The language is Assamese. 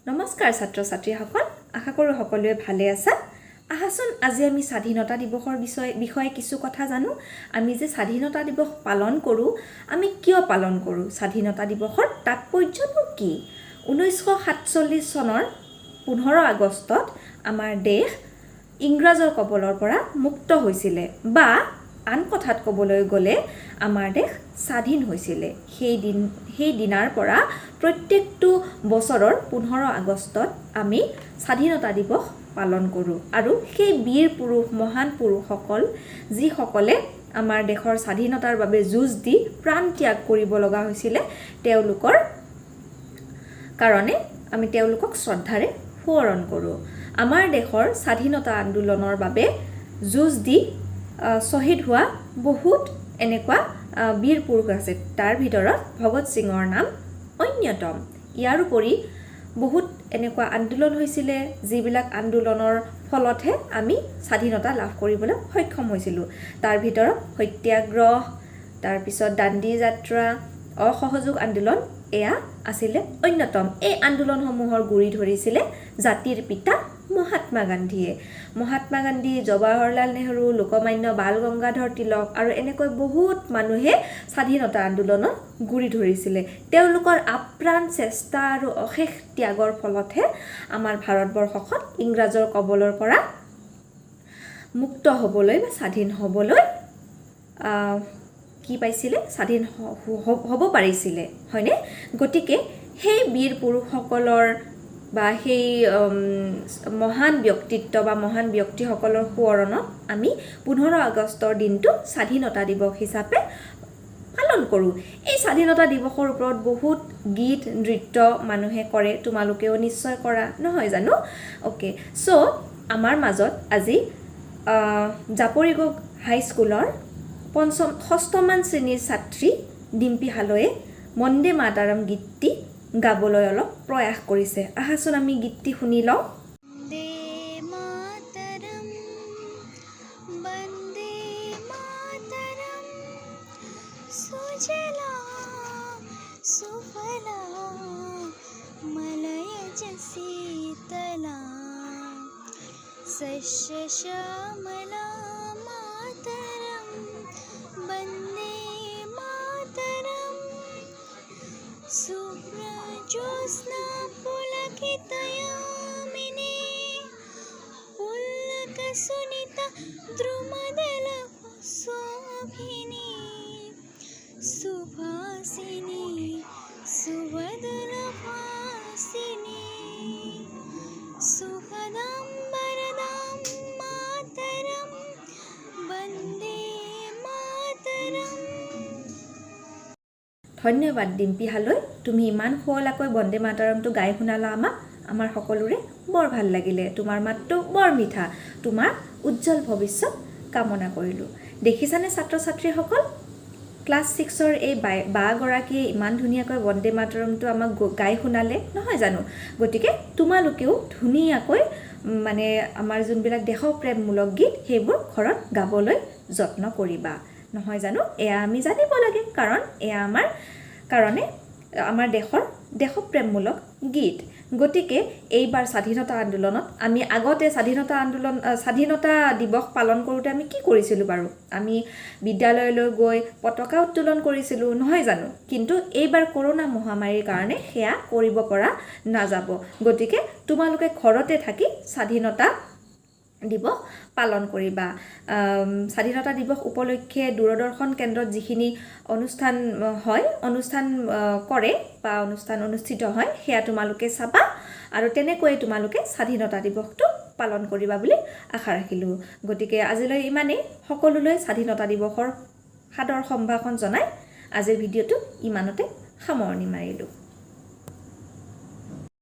নমস্কাৰ ছাত্ৰ ছাত্ৰীসকল, আশা কৰোঁ সকলোৱে ভালে আছা। আহাচোন, আজি আমি স্বাধীনতা দিৱসৰ বিষয়ে কিছু কথা জানো। আমি যে স্বাধীনতা দিৱস পালন কৰোঁ, আমি কিয় পালন কৰোঁ? স্বাধীনতা দিৱসৰ তাৎপৰ্যনো কি? 1947 চনৰ 15 আগষ্টত আমাৰ দেশ ইংৰাজৰ কবলৰ পৰা মুক্ত হৈছিলে বা আন কথাত ক'বলৈ গ'লে আমাৰ দেশ স্বাধীন হৈছিলে। সেইদিনাৰ পৰা প্ৰত্যেকটো বছৰৰ 15 আগষ্টত আমি স্বাধীনতা দিৱস পালন কৰোঁ আৰু সেই বীৰ পুৰুষ, মহান পুৰুষসকল, যিসকলে আমাৰ দেশৰ স্বাধীনতাৰ বাবে যুঁজ দি প্ৰাণ ত্যাগ কৰিব লগা হৈছিলে, তেওঁলোকৰ কাৰণে আমি তেওঁলোকক শ্ৰদ্ধাৰে সোঁৱৰণ কৰোঁ। আমাৰ দেশৰ স্বাধীনতা আন্দোলনৰ বাবে যুঁজ দি শ্বহীদ হোৱা বহুত এনেকুৱা বীৰ পুৰুষ আছে। তাৰ ভিতৰত ভগত সিঙৰ নাম অন্যতম। ইয়াৰ উপৰি বহুত এনেকুৱা আন্দোলন হৈছিলে, যিবিলাক আন্দোলনৰ ফলতহে আমি স্বাধীনতা লাভ কৰিবলৈ সক্ষম হৈছিলোঁ। তাৰ ভিতৰত সত্যাগ্ৰহ, তাৰপিছত দাণ্ডি যাত্ৰা, অসহযোগ আন্দোলন, এয়া আছিলে অন্যতম। এই আন্দোলনসমূহৰ গুৰি ধৰিছিলে জাতিৰ পিতা মহাত্মা গান্ধীয়ে। মহাত্মা গান্ধী, জৱাহৰলাল নেহৰু, লোকমান্য বাল গংগাধৰ তিলক আৰু এনেকৈ বহুত মানুহে স্বাধীনতা আন্দোলনৰ গুৰি ধৰিছিলে। তেওঁলোকৰ আপ্ৰাণ চেষ্টা আৰু অশেষ ত্যাগৰ ফলতহে আমাৰ ভাৰতবৰ্ষখন ইংৰাজৰ কবলৰ পৰা মুক্ত হ'বলৈ বা স্বাধীন হ'বলৈ কি পাইছিলে, স্বাধীন হ'ব পাৰিছিলে, হয়নে? গতিকে সেই বীৰ পুৰুষসকলৰ বা সেই মহান ব্যক্তিত্ব বা মহান ব্যক্তিসকলৰ সোঁৱৰণত আমি 15 আগষ্টৰ দিনটো স্বাধীনতা দিৱস হিচাপে পালন কৰোঁ। এই স্বাধীনতা দিৱসৰ ওপৰত বহুত গীত নৃত্য মানুহে কৰে। তোমালোকেও নিশ্চয় কৰা, নহয় জানো? অ'কে, চ' আমাৰ মাজত আজি জাপৰিগোগ হাইস্কুলৰ পঞ্চম ষষ্ঠমান শ্ৰেণীৰ ছাত্ৰী ডিম্পী হালৈয়ে বন্দে মাতাৰম গীতটি গাবলৈ অলপ প্ৰয়াস কৰিছে। আহাচোন, আমি গীতটি শুনি লওঁ। वन्दे मातरं, वन्दे मातरं, सुजलां सुफलां, मलयज शीतलां, शस्यश्यामलां मातरं, वन्दे मातरम्। शुभ्रज्योत्स्ना पुलकितयामिनी, पुल्लकशोणित द्रुमदल शोभिनी, सुभाषिनी सुमधुरभाषिणी, सुखदां वरदां मातरं, वन्दे मातरम्। ধন্যবাদ ডিম্পী হালৈ, তুমি ইমান শুৱলাকৈ বন্দে মাতৰমটো গাই শুনালা আমাক। আমাৰ সকলোৰে বৰ ভাল লাগিলে। তোমাৰ মাতটো বৰ মিঠা। তোমাৰ উজ্জ্বল ভৱিষ্যত কামনা কৰিলোঁ। দেখিছানে ছাত্ৰ ছাত্ৰীসকল, ক্লাছ ছিক্সৰ এই বাগৰাকীয়ে ইমান ধুনীয়াকৈ বন্দে মাতৰমটো আমাক গাই শুনালে, নহয় জানো? গতিকে তোমালোকেও ধুনীয়াকৈ মানে আমাৰ যোনবিলাক দেশপ্ৰেমমূলক গীত, সেইবোৰ ঘৰত গাবলৈ যত্ন কৰিবা, নহয় জানো? এয়া আমি জানিব লাগে, কাৰণ এয়া আমাৰ কাৰণে আমাৰ দেশৰ দেশপ্ৰেমমূলক গীত। গতিকে এইবাৰ স্বাধীনতা আন্দোলনত আমি আগতে স্বাধীনতা আন্দোলন, স্বাধীনতা দিৱস পালন কৰোঁতে আমি কি কৰিছিলোঁ বাৰু? আমি বিদ্যালয়লৈ গৈ পতাকা উত্তোলন কৰিছিলোঁ, নহয় জানো? কিন্তু এইবাৰ কৰোণা মহামাৰীৰ কাৰণে সেয়া কৰিব পৰা নাযাব। গতিকে তোমালোকে ঘৰতে থাকি স্বাধীনতা দিৱস পালন কৰিবা। স্বাধীনতা দিৱস উপলক্ষে দূৰদৰ্শন কেন্দ্ৰত যিখিনি অনুষ্ঠান হয়, অনুষ্ঠান কৰে বা অনুষ্ঠান অনুষ্ঠিত হয়, সেয়া তোমালোকে চাবা আৰু তেনেকৈয়ে তোমালোকে স্বাধীনতা দিৱসটো পালন কৰিবা বুলি আশা ৰাখিলোঁ। গতিকে আজিলৈ ইমানেই। সকলোলৈ স্বাধীনতা দিৱসৰ সাদৰ সম্ভাষণ জনাই আজিৰ ভিডিঅ'টো ইমানতে সামৰণি মাৰিলোঁ।